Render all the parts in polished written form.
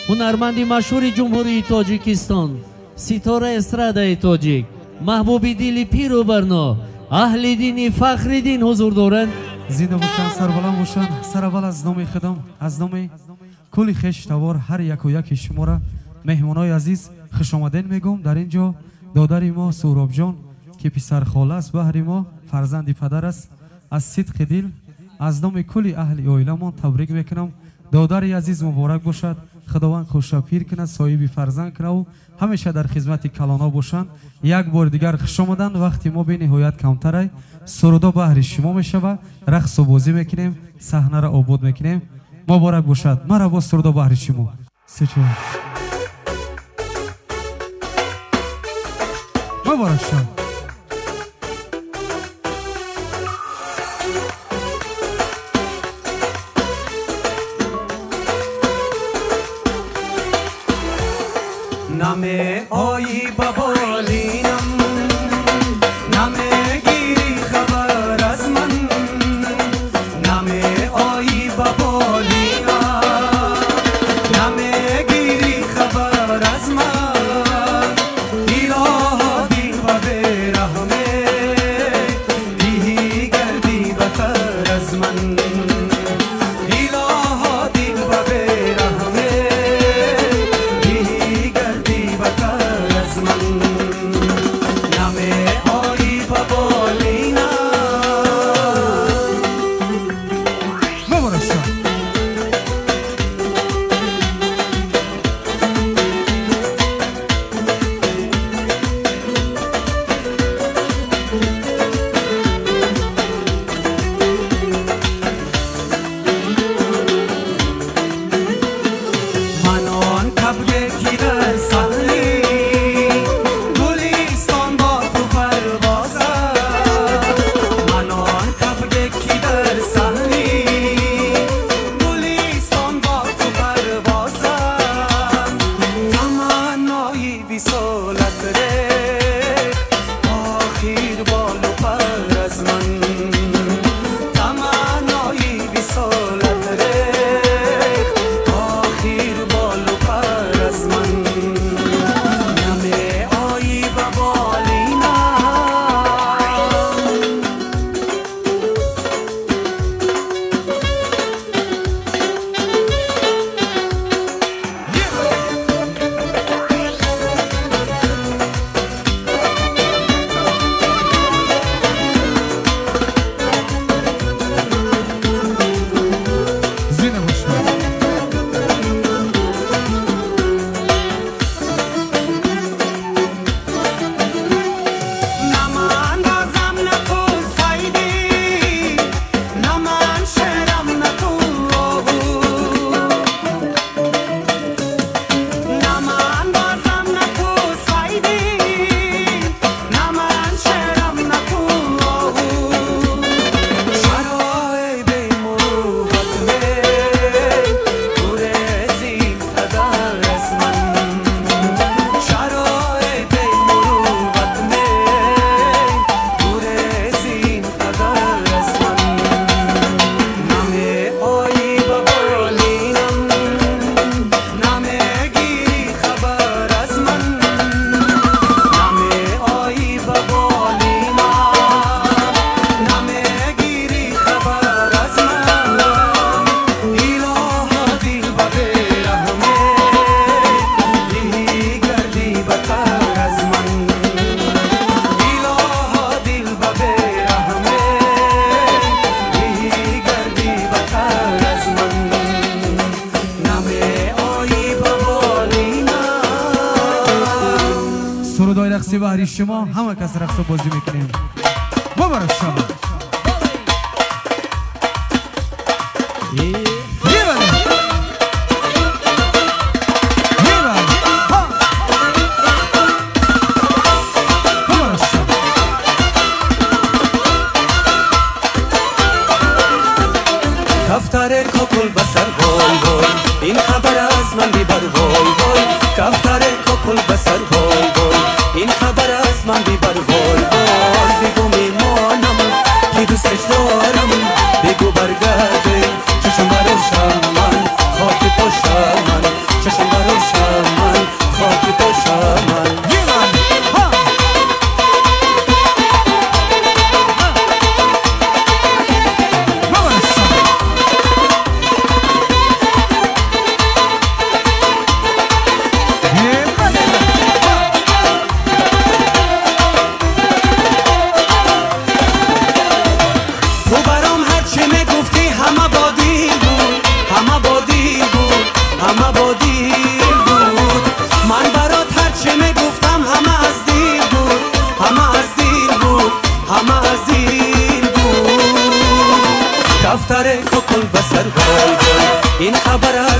Ҳунарманди машҳури Ҷумҳурии Тоҷикистон, ситораи эстрадаи тоҷик, маҳбуби дили пиру барно, аҳли дини Фахриддин ҳузур доранд. Зинда бошанд, сарбаланд бошанд. Сараввал аз номи худам, аз номи кулли хештавор ҳар яку яки шуморо меҳмонои азиз хушомадед мегӯм. Дар ин ҷо додари мо Суҳробҷон, ки писархола аст баҳри мо, фарзанди падар аст, аз сидқи дил аз номи кулли аҳли оиламон табрик мекунам. Додари азиз муборак бошад, худованд хушапир кунад, соҳиби фарзанд кунаву ҳамеша дар хизмати калоно бошанд. Як бори дигар хуш омаданд. Вақти мо бениҳоят камтарай. Сурудо баҳри шумо мешава, рақсу бозӣ мекунем, саҳнаро обод мекунем. Муборак бошад. Мара боз сурудо баҳри шумо. Сечор. Муборак шуд. نمی آیی به بالینم، نمی گیری خبر از من، نمی آیی به بالینم، نمی گیری خبر از من. الها دل و برحمه دیهی گردی بتر از من، الها دل و برحمه دیهی گردی بتر از من. نمی آیی به بالینم. مبارک شد. من آن کبگه که در صحنه گلستان با تو پروازم، من آن کبگه که در صحنه گلستان با تو پروازم. تمنای وصالت ریخت آخر بال و پر از من، تمنای وصالت ریخت آخر بال و پر از من. نمی آیی به بالینم. Зинда бошад. نه من بازم نه تو سیدی، نه من شعرم نه تو آهو، نه من بازم نه تو سیدی، نه من شعرم نه تو آهو. چرا ای بی مروت می گریزی قدر از من، چرا ای بی مروت می گریزی قدر از من. نمی آیی به بالینم، نمی گیری خبر از من، نمی آیی به بالینم، نمی گیری خبر از من. الها دل به برحمه دیهی گردی بتر از من، الها دل به برحمه دیهی گردی بتر از من. نمی آیی به بالینم. сурудҳои рақси баҳри шумо, ҳама кас рақсу бозӣ мекунем. Муборак шавад. Ебале! Ебале! Ҳа! Муборак шавад. کفتر کاکل بسر وای وای، این خبر از من بیبر وای وای. کفتر کاکل بسر وای وای، این خبر از من بیبر وای وای. بگو میمانم که دوستش دارم، بگو برگرده چشم.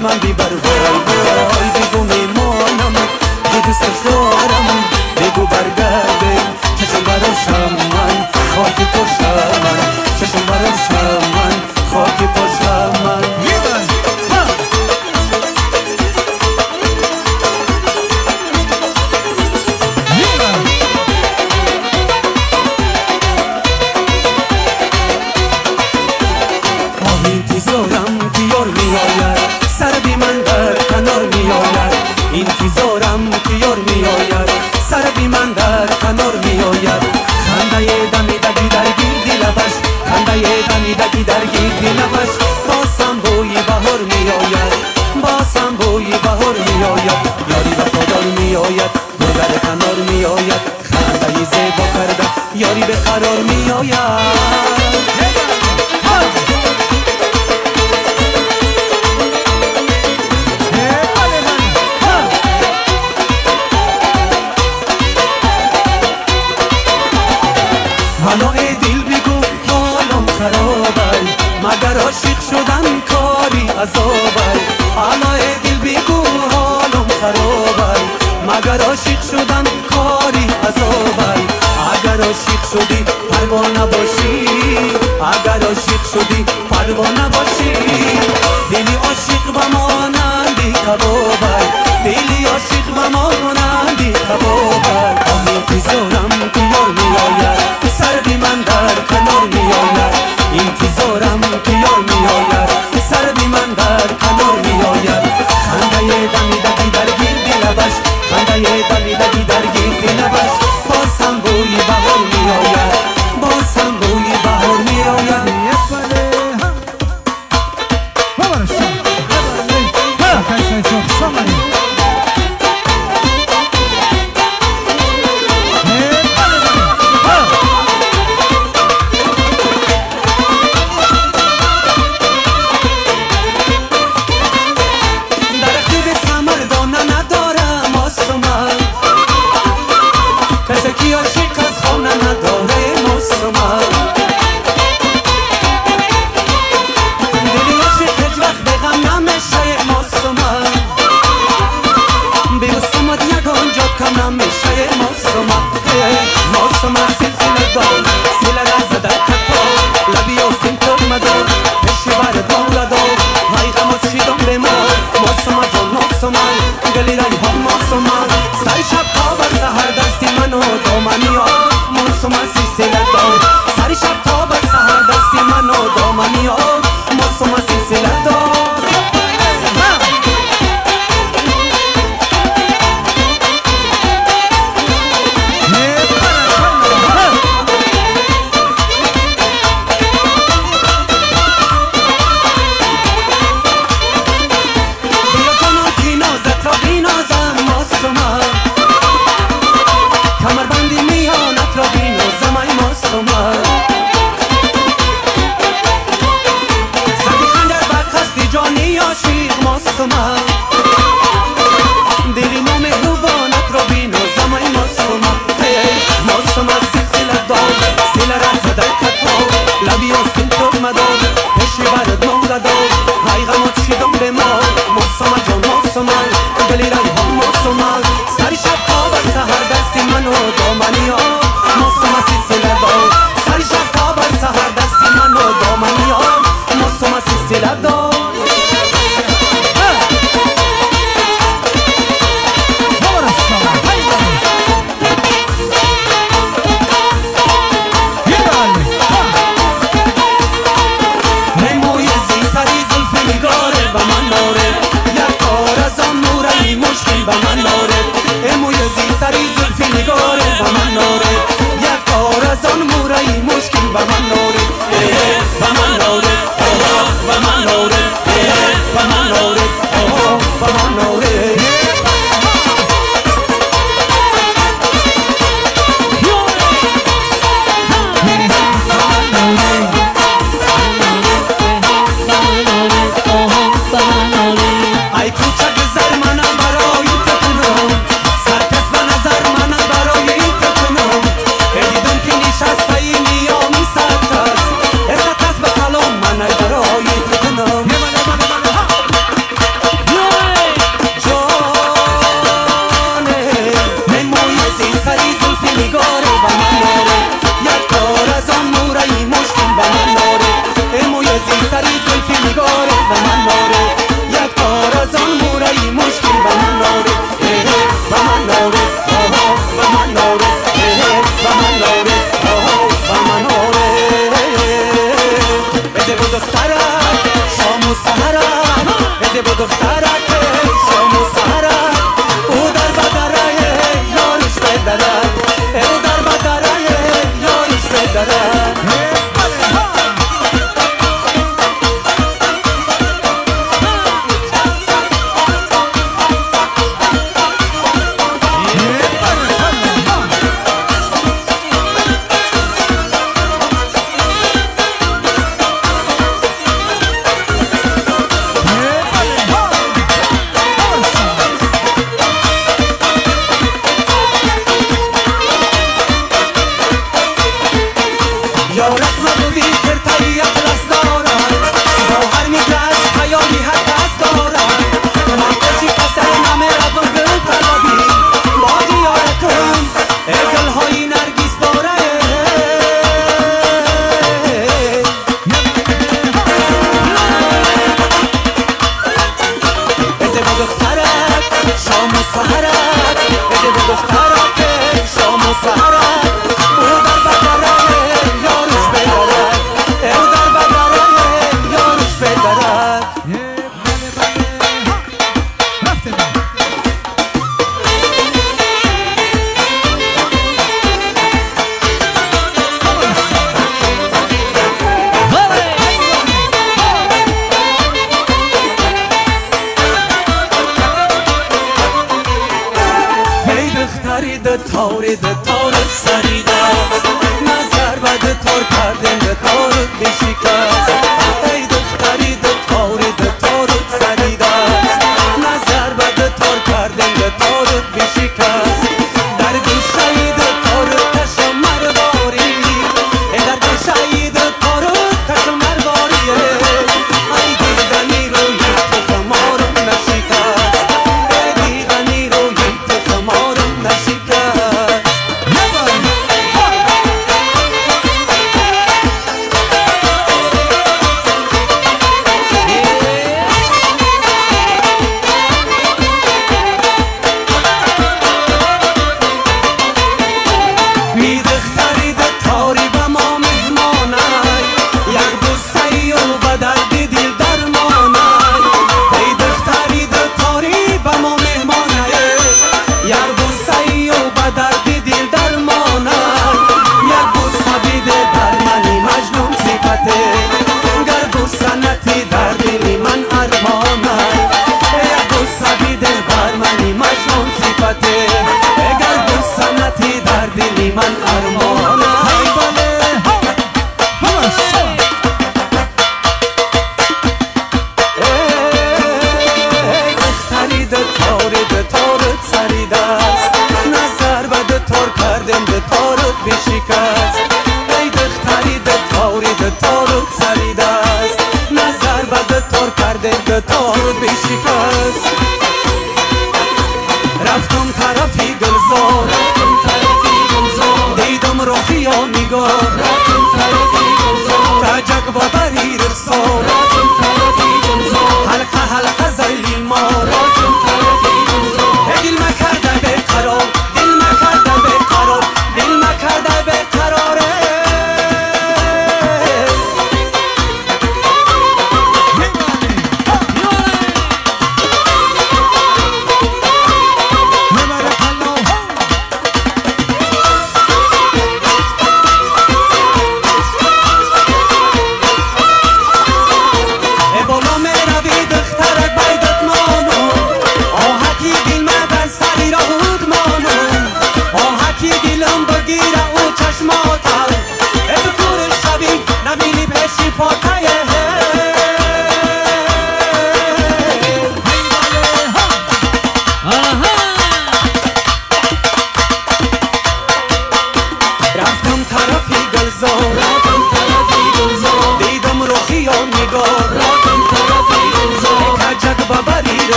من بیبر وای وای بگو میمانم که دوستش دارم بگو برگرده چشم براشم من خاک پاشم من چشم براشم من خاک پاشم من. انتظارم که یار می آید سر بی من در کنار می آید انتظارم که یار می آید سر بی من در کنار می آید خنده دمیدگی در گرد لبش خنده دمیدگی در گرد لبش باز هم بوی بهار می آید باز هم بوی بهار می آید یاری وفادار می آید گل در کنار می آید خنده زیبا کرده یاری به قرار می آید. حالا ای دل بگو حالم خرابه مگر عاشق شدن کاری عذابه حالا ای دل بگو حالم خرابه مگر عاشق شدن کاری عذابه اگر عاشق شدی پروانه باشی اگر عاشق شدی پروانه باشی دلی عاشق به مانندی کبابه دلی عاشق به مانندی کبابه. انتظارم که یار می آید سر بی من در کنار می آید انتظارم که یار می آید سر بی من در کنار می آید خنده دمیدگی در گرد لبش خنده دمیدگی در گرد لبش باز هم بوی بهار می آید باز هم بوی بهار می آید. بدرک.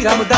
Гирам.